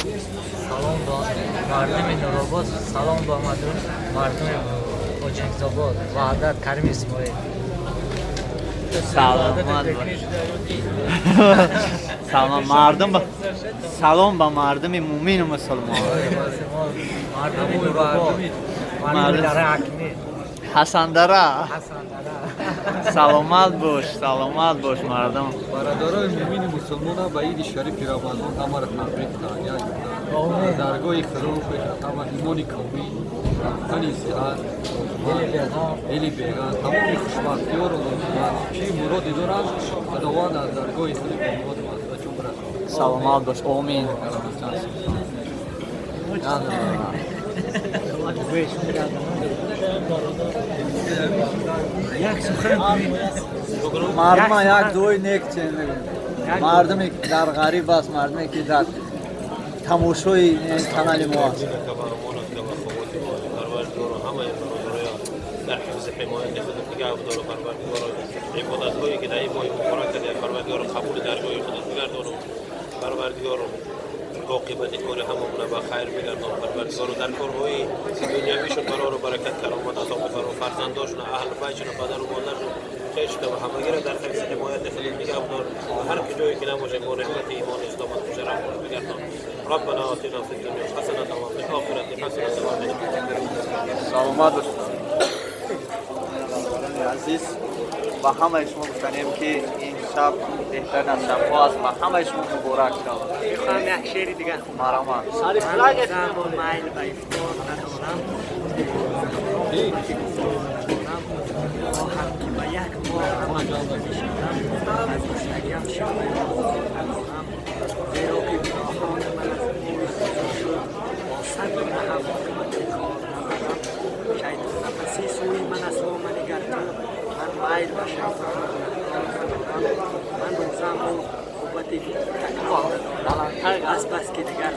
Салом ба мардуми Нуробод, салом ба мардуми Оҷингзобод, Ваҳдат, Карим Исмоил. Саломат бош. Салом мардум, салом ба мардуми мӯмину мусулмон. Мардуми Нуробод, мардуми Дараи Акмӣ. Ҳасандара. Ҳасандара. Саломат бош, саломат бош, мардум. Бародарои мӯмини мусулмона ба иди шарифи Рамазон ҳамаро табрик таҳният гуфтам. Даргоҳи Худо пеш аз ҳама имони комил, тани сиҳат, дили беғам, тамоми хушбахтиёро лозиманд, чӣ муроде доранд, Худованд аз даргоҳи худи ба муроду мақсадашон бирасонад. Саломат бош, омин. Як сухан. Мардума як дуои нек чен мегӯем. Мардуме ки дар ғариб аст, мардуме ки дар тамошои канали мо аст. Дар ҳифзи ҳимояти худ нигоҳ дору, Парвардигоро. Ибодатҳое ки дар ин моҳи муборак кардем, Парвардигоро, қабули даргоҳи худат бигардону. Парвардигоро, оқибати кори ҳамамона ба хайр бигардон. Парвардигоро, дар корҳои дунявишон барору баракат, каромат ато бифармо. Фарзандошона, аҳлу байтшона, падару модаршон, хешта ва ҳамагиро дар ҳифзи ҳимояти худат нигоҳ дор ва ҳар куҷое ки набошем, бо неъмати имону исломат мушарраф бигардон. ربنا آتنا في الدنيا حسنة وفي الآخرة حسنة وقنا. Саломат бош. Бародарони азиз, ба ҳамаи шумо гуфтанем, ки ин шаб беҳтарин аз шабҳо аст, ба ҳамаи шумо муборак шавад. Мехоҳам як шеъри дигар. Марҳамат. Ман майл ба ифтор надорам, хоҳам ки ба як моҳ рамазон бишинам, аз гуснагиам шикоят надорам, зеро ки гуноҳони ман аз бӯи сӯзон шуд, бо сад гунаҳам ҳукмати кор надорам. Шайтон нафаси сӯи ман аст, во манигар ту, ман майл ба шайтону гунаҳкор надорам. Ман рӯзааму қуввати такрор надорам, аз бас ки дигар.